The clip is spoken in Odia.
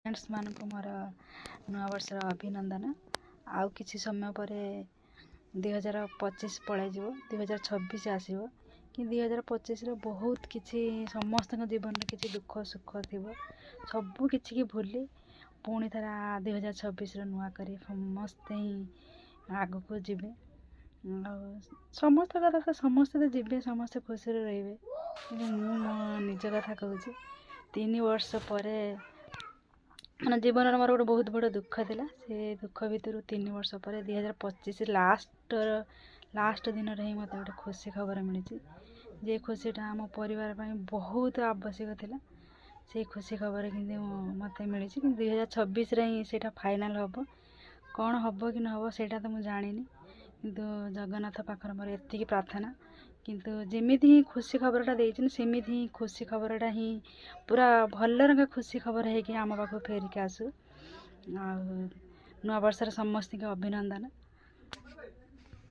ଫ୍ରେଣ୍ଡସ୍ମାନଙ୍କୁ ମୋର ନୂଆବର୍ଷର ଅଭିନନ୍ଦନ। ଆଉ କିଛି ସମୟ ପରେ 2025 ପଳାଇଯିବ, 2026 ଆସିବ। କି 2025ର ବହୁତ କିଛି ସମସ୍ତଙ୍କ ଜୀବନରେ କିଛି ଦୁଃଖ ସୁଖ ଥିବ, ସବୁ କିଛିକି ଭୁଲି ପୁଣି ଥରେ 2026ର ନୂଆ କରି ସମସ୍ତେ ହିଁ ଆଗକୁ ଯିବେ। ଆଉ ସମସ୍ତ କଥା ତ ସମସ୍ତେ ତ ଯିବେ, ସମସ୍ତେ ଖୁସିରେ ରହିବେ। କିନ୍ତୁ ମୁଁ ମୋ ନିଜ କଥା କହୁଛି, 3 ବର୍ଷ ପରେ ମାନେ ଜୀବନରେ ମୋର ଗୋଟେ ବହୁତ ବଡ଼ ଦୁଃଖ ଥିଲା। ସେ ଦୁଃଖ ଭିତରୁ 3 ବର୍ଷ ପରେ 2025 ଲାଷ୍ଟ ଦିନରେ ହିଁ ମୋତେ ଗୋଟେ ଖୁସି ଖବର ମିଳିଛି, ଯେ ଖୁସିଟା ଆମ ପରିବାର ପାଇଁ ବହୁତ ଆବଶ୍ୟକ ଥିଲା। ସେଇ ଖୁସି ଖବର କିନ୍ତୁ ମୋତେ ମିଳିଛି। କିନ୍ତୁ 2026ରେ ହିଁ ସେଇଟା ଫାଇନାଲ୍ ହେବ। କ'ଣ ହେବ କି ନ ହେବ ସେଇଟା ତ ମୁଁ ଜାଣିନି, କିନ୍ତୁ ଜଗନ୍ନାଥ ପାଖରେ ମୋର ଏତିକି ପ୍ରାର୍ଥନା, କିନ୍ତୁ ଯେମିତି ହିଁ ଖୁସି ଖବରଟା ଦେଇଛନ୍ତି, ସେମିତି ହିଁ ଖୁସି ଖବରଟା ହିଁ ପୁରା ଭଲ ରଙ୍ଗା ଖୁସି ଖବର ହେଇକି ଆମ ପାଖକୁ ଫେରିକି ଆସୁ। ଆଉ ନୂଆବର୍ଷରେ ସମସ୍ତଙ୍କୁ ଅଭିନନ୍ଦନ।